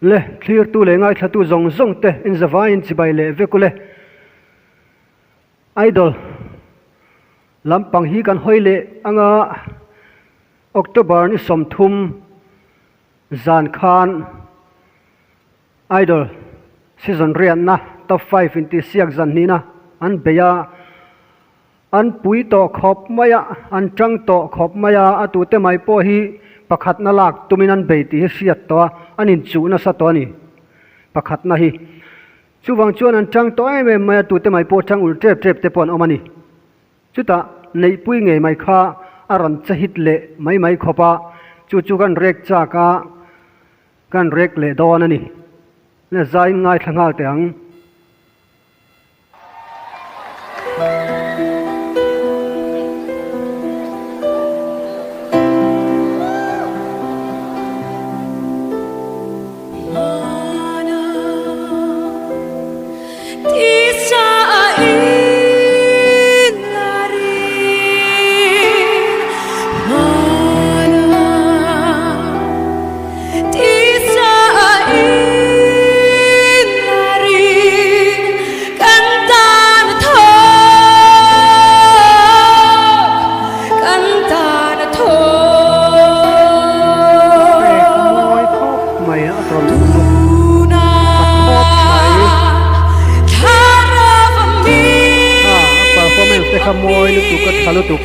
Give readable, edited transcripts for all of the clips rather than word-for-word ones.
Le, thlirtu leh ngaithlatu zawng zawng te inzavaiin chibai leh vek ule. Idol lampang hi kan hawi leh anga October ni 30 zan khan Idol season riatna top 5 intihsiak zan hnihna an bei a. An pui tawh khawp mai a, an tang tawh khawp mai a, a tute mai pawh hi pakhatna lak tumin an bei tih hi hriat tawh a, an inchuh nasa tawh a ni pakhatna hi. Chuvang chuan an tang tawh em em mai a, tute mai pawh tang ulh tep tep te pawh an awm a ni. Chutah neihpui ngei mai kha a rawn che hit leh mai mai khawp a, chu chu kan rek chak a, kan rek leh dawn a ni. Zaiin ngaithla nghal teh ang. Mawi lutuk a tha lutuk.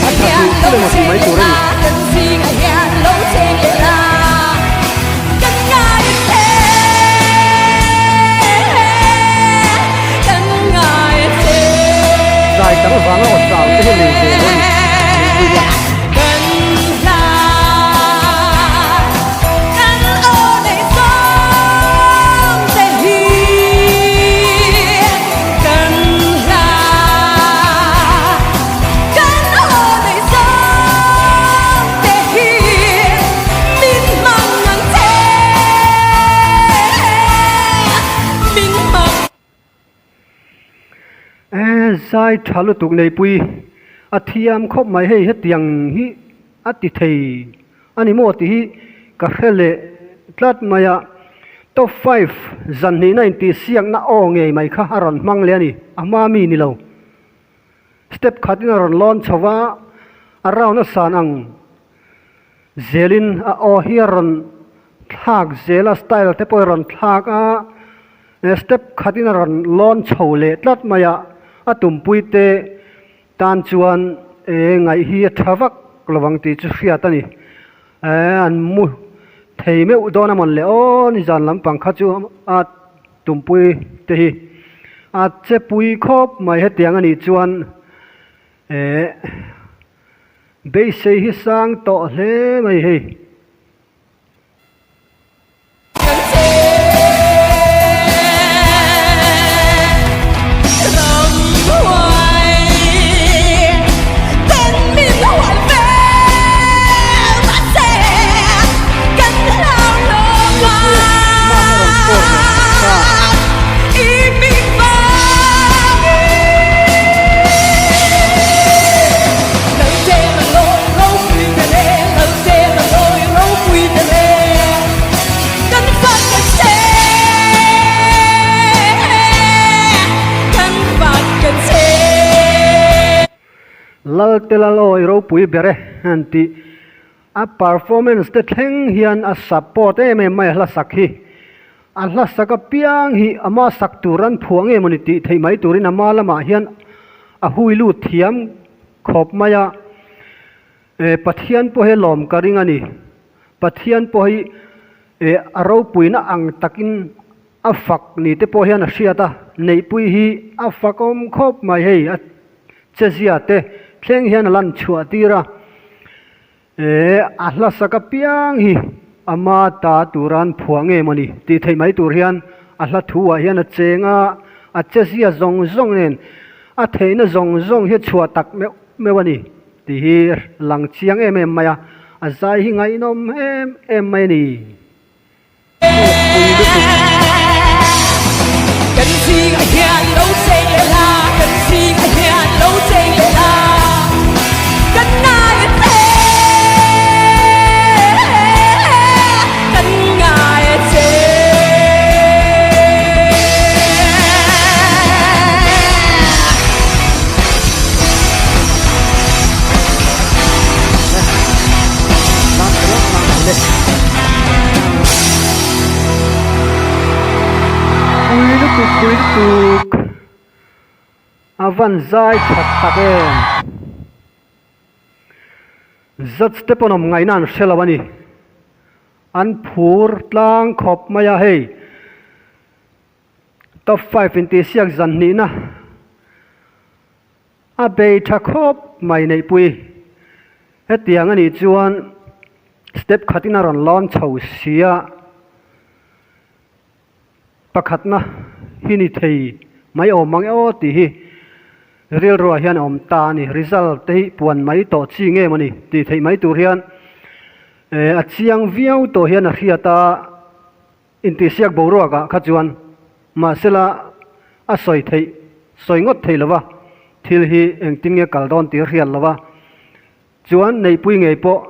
A tha duh thil emaw tih mai tur a ni. Zai tam vanga aw chau te hi nei ve lo a ni. Neihpui hian. Zai tha lutuk neipui a thiam khawp mai hei hetiang hi a ti thei a ni maw tih hi ka hre leh tlat mai a top 5 zan hnihna intihsiakna aw ngei mai kha a rawn hmang leh a ni a hma mi ni lo. Step khatin a rawn lawn chho va, a round a san ang zelin a aw hi a rawn thlak zel a, style te pawh a rawn thlak a, step khatin a rawn lawn chho leh tlat mai a, a tumpui te tan chuan e ngaih hi a tha vak lovang tih chu hriat a ni. E an mu thei meuh dawn a mawn le aw nizan lampang kha chu a Tumpui te hi a che pui khawp mai hetiang a nih chuan eh beisei hi sang tawh hle mai hei. Lalte Lalawi ropui ber e an tih. A performance te thleng hian a support em em mai a hla sak hi. A hla sak apiang hi ama sak tur an phuah nge mawni tih theih mai turin ama lamah hian a hui lut thiam khawp mai a. E Pathian pawh hi lawm ka ring a ni. Pathian pawh hi e a ropuina ang takin a fak ni te pawh hian a hriat a. Neihpui hi a fakawm khawp mai hei a chezia te thleng hian a lan chhuah tir a. E, a hla sak apiang hi ama ta tura an phuah nge mawni tih theih mai tur hian a hla thu ah hian a cheng a, a che zia zawng zawng nen a theihna zawng zawng hi a chhuah tak meuh meuh a ni tih hi lang chiang em em mai a, a zai hi ngaihnawm em em mai a ni. Kan zingah hian lo cheng leh la, kan zingah hian lo cheng leh la, kan ngai a che, kan ngai a che. Pui lutuk pui lutuk a van zai that tak em judge te pawn awm ngaihna an hre lo a ni an phur tlang khawp mai a hei top five intihsiak zan hnihna A bei tha khawp mai Neihpui. Hetiang a nih chuan step khatin a rawn lawn chho si a, pakhatna hi ni thei mai awm ang e aw tih hi rilruah hian a awm ta a ni. Result te hi puan mai tawh chi nge mawni tih theih mai tur hian a chiang viau tawh hian a hriat a. Intihsiak boruakah kha chuan mahsela a sawi theih, sawi ngawt thei lova, thil hi engtin nge kal dawn tih hriat lova, chuan neihpui ngei pawh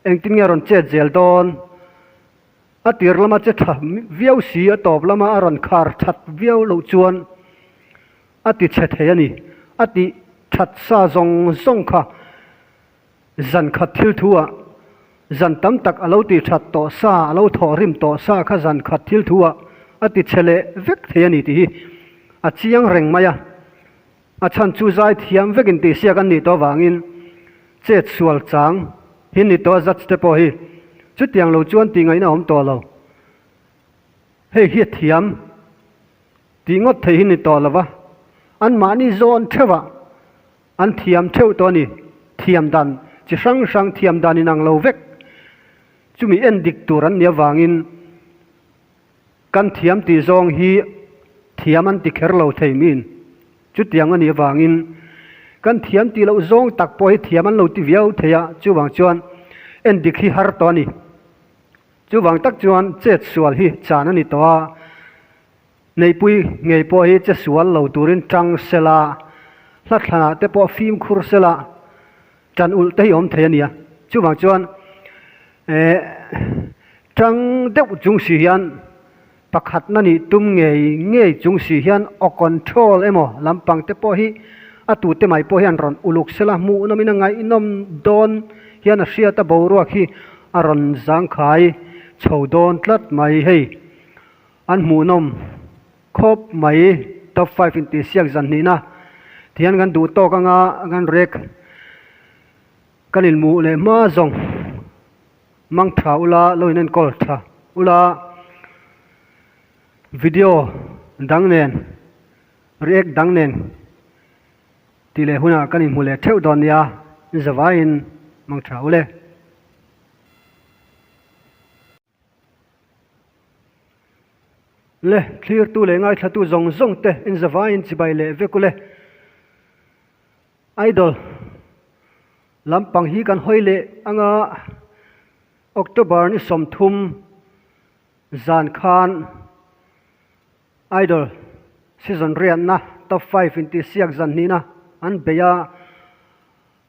engtin nge rawn chet zel dawn, a tir lama che tha viau si a tawp lama a rawn khar that viau loh chuan a ti chhe thei a ni, a tih that sa zawng zawng kha. Zan khat thil thu ah zan tam tak a lo tih that tawh sa, a lo thawh rim tawh sa kha zan khat thil thu ah a ti chhe leh vek thei a ni tih hi a chiang reng mai a. A chhan chu zai thiam vek in tihsiak an nih tawh avangin chet sual chang hi ni tawh a judge te pawh hi chutiang lo chuan tih ngaihna a awm tawh lo. Hei hi a thiam tih ngawt thei hi ni tawh lo va, anmahni zawn theuh ah An thiam theuh tawh a ni. Thiam dan chi hrang hrang thiam dan inang lo vek. Chumi en dik tur an nih avangin kan thiam tih zawng hi thiam an ti kher lo thei miin. Chutiang a nih avangin kan thiam tih loh zawng tak pawh hi thiam an lo ti viau thei a, chuvang chuan en dik hi har tawh a ni. Chuvang tak chuan chet sual hi chan a ni tawh a. Neihpui ngei pawh hi che sual lo turin tang sela, hla thlanah te pawh fimkhur sela, tan ulh te hi awm thei a nia. Chuvang chuan eh tang deuh chung si hian pakhatna nih tum ngei ngei chung si hian aw control emaw lampang te pawh hi a tute mai pawh hian rawn uluk sela hmuhnawmin a ngaihnawm dawn hian a hriat a boruak hi a rawn zangkhai chho dawn tlat mai hei. An hmuhnawm khawp mai top five intihsiak zan hnihna tihian kan duh tawk anga kan rek kan inhmuh leh hma zawng mang tha ula lo in enkawl tha ula video dang nen react dang nen tih leh hunah kan inhmu leh theuh dawn nia zavaiin mang tha ule. Le, thlirtu leh ngaithlatu zawng zawng te inzavaiin chibai leh vek ule. Idol lampang hi kan hawi leh anga October ni 30 zan khan Idol season riatna top five intihsiak zan hnihna an bei a.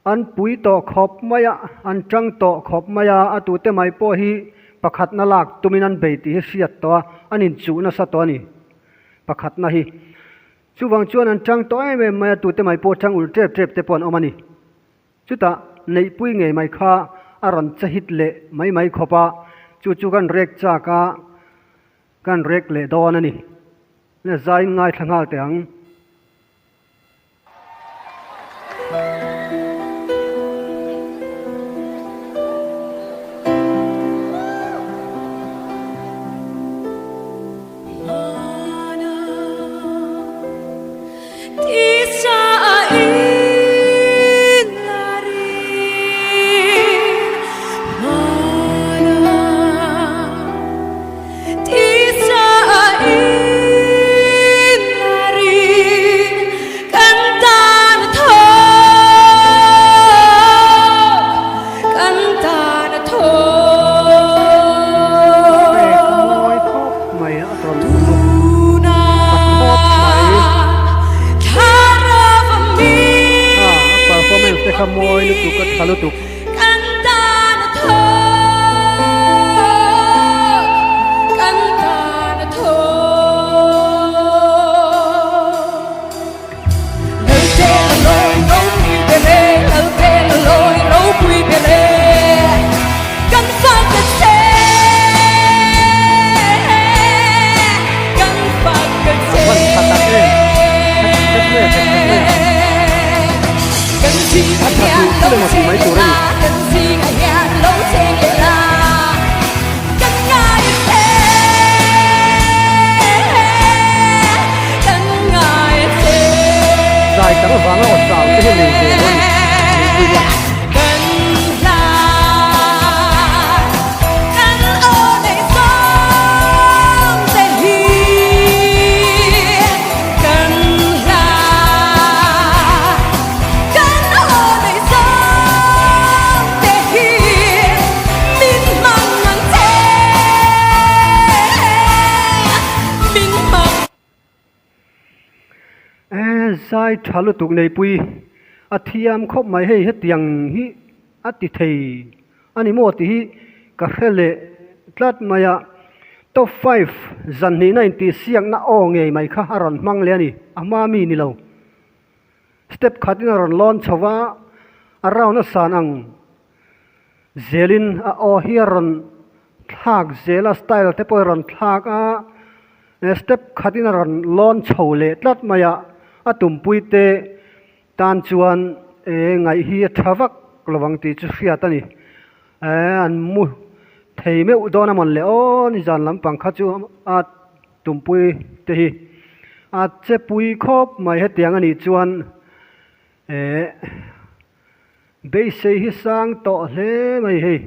An pui tawh khawp mai a, an tang tawh khawp mai a, a tute mai pawh hi pakhatna lak tumin an bei tih hi hriat tawh a, an inchuh nasa tawh a ni pakhatna hi. Chuvang chuan an tang tawh em em mai a, tute mai pawh tang ulh tep tep te pawh an awm a ni. Chutah neihpui ngei mai kha a rawn che hit leh mai mai khawp a, chu chu kan rek chak a, kan rek leh dawn a ni. Zaiin ngaithla nghal teh ang. thul emaw tih mai tur a ni. Zai tam avanga aw chau te hi nei ve lo a ni Neihpuii hian. Zai tha lutuk neipui a thiam khawp mai hei hetiang hi a ti thei a ni maw tih hi ka hre leh tlat mai a. Top five zan hnihna intihsiakna aw ngei mai kha a rawn hmang leh a ni, a hma mi ni lo. Step khatin a rawn lawn chho va, a round a san ang zelin a aw hi a rawn thlak zel a, style te pawh a rawn thlak a, step khatin a rawn lawn chho leh tlat mai a, a tumpui te tan chuan ngaih hi a tha vak lo ang tih chu hriat a ni. An mu thei meuh dawn a mawn le aw nizan lampang kha chu a tumpui te hi a che pui khawp mai hetiang a nih chuan eh beisei hi sang tawh hle mai hei.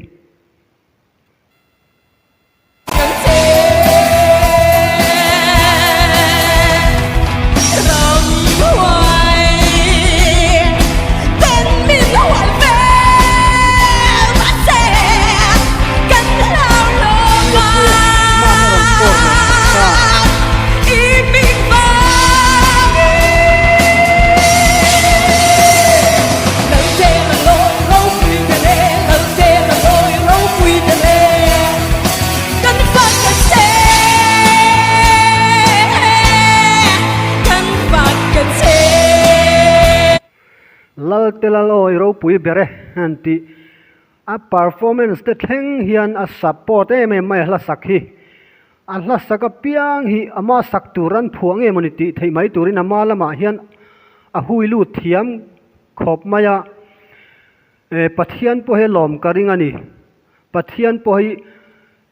Lalte Lalawi ropui ber e an tih. A performance te thleng hian a support em em mai a hla sak hi. A hla sak apiang hi ama sak tur an phuah nge mawni tih theih mai turin ama lamah hian a hui lut thiam khawp mai a. E Pathian pawh hi lawm ka ring a ni. Pathian pawh hi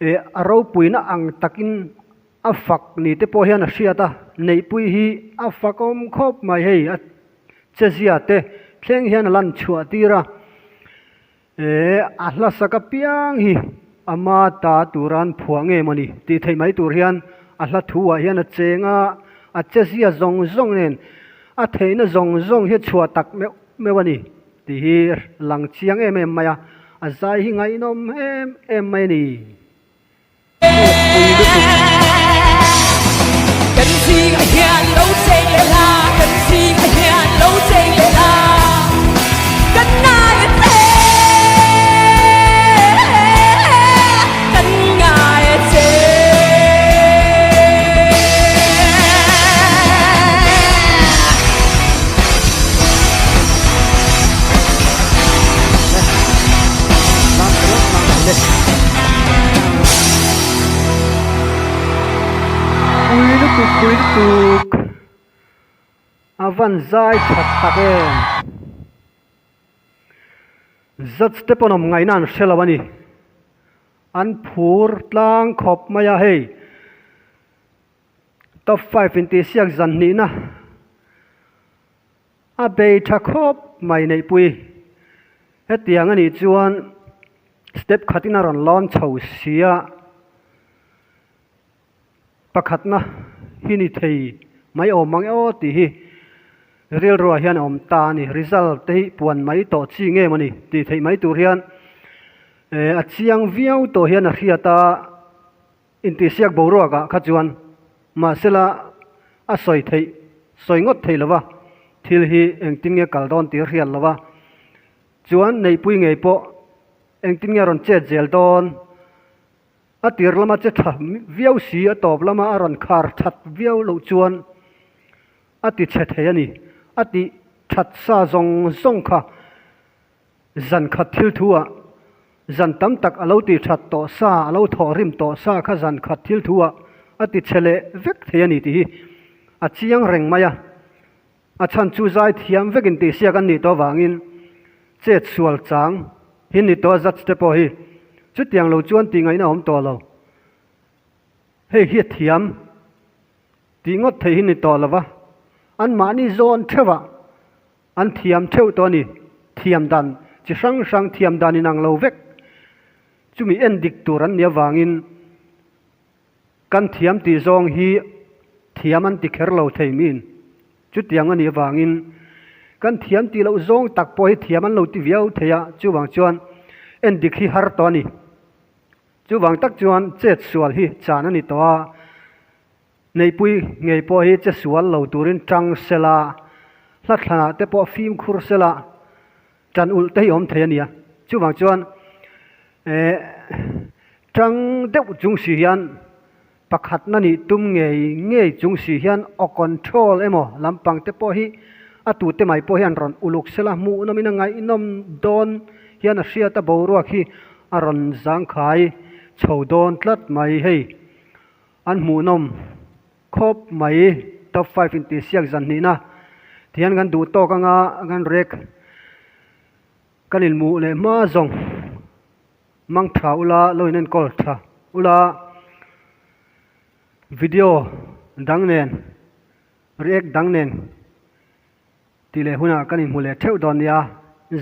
e a ropuina ang takin a fak ni te pawh hian a hriat a. Neihpui hi a fakawm khawp mai hei a Chezia te thleng hian a lan chhuah tir a, eh a hlasak apiang hi ama ta tura an phuah nge mawni tih theih mai tur hian a hla thu ah hian a cheng a, a chezia zawng zawng nen a theihna zawng zawng hi a chhuah tak meuh meuh a ni tih hi lang chiang em em mai a, a zai hi ngaihnawm em em mai a ni. Pui lutuk pui lutuk a van zai that tak em judge te pawn awm ngaihna an hre lo a ni an phur tlang khawp mai a hei top five intihsiak zan hnihna A bei tha khawp mai Neihpui. Hetiang a nih chuan step khatin a rawn lawn chho si a, pakhatna hi ni thei mai awm mang e aw tih hi rilruah hian a awm ta a ni. Result te hi puan mai tawh chi nge maw ni tih theih mai tur hian a chiang viau tawh hian a hriat a. Intihsiak boruakah kha chuan mahsela a sawi theih, sawi ngawt theih lova, thil hi engtin nge kal dawn tih a hriat lova, chuan neihpui ngei pawh engtin nge a rawn chet zel dawn, a tir lama che tha viau si a tawp lama a rawn khar that viau loh chuan a ti chhe thei a ni, a tih that sa zawng zawng kha. Zan khat thil thu ah zan tam tak a lo ti that tawh sa, a lo thawh rim tawh sa kha zan khat thil thu ah a ti chhe leh vek thei a ni tih hi a chiang reng mai a. A chhan chu zai thiam vekin tihsiak an nih tawh avangin Chet sual chang hi ni tawh a judge te pawh hi chutiang lo chuan tih ngaihna a awm tawh lo. Hei hi a thiam tih ngawt theih hi ni tawh lo va, anmahni zawn theuhah an thiam theuh tawh a ni. Thiam dan chi hrang hrang thiam dan inang lo vek chumi en dik tur an nih avangin Kan thiam tih zawng hi thiam an ti kher lo thei min. Chutiang a nih avangin kan thiam tih loh zawng tak pawh hi thiam an lo ti viau thei a, chuvang chuan en dik hi har tawh a ni. Chuvang tak chuan chet sual hi chan a ni tawh a, neihpui ngei pawh hi che sual lo turin tang sela, hlathlanah te pawh fimkhur sela, Tan ulh te hi awm thei a nia. Chuvang chuan eh tang deuh chung si hian pakhatna nih tum ngei ngei chung si hian aw control emaw lampang te pawh hi a tute mai pawh hian rawn uluk sela hmuh nawmin a ngaihnawm dawn hian a hriat a boruak hi a rawn zangkhai chho dawn tlat mai hei an hmuhnawm. Khawp mai top five intihsiak zan hnihna tihian kan duh tawk anga kan rek kan inhmuh leh hma zawng mang tha ula lo in enkawl tha ula video dang nen react dang nen tih leh hunah kan inhmu leh theuh dawn nia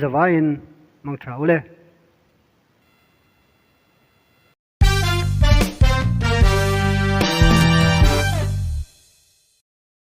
zavaiin mang tha ule.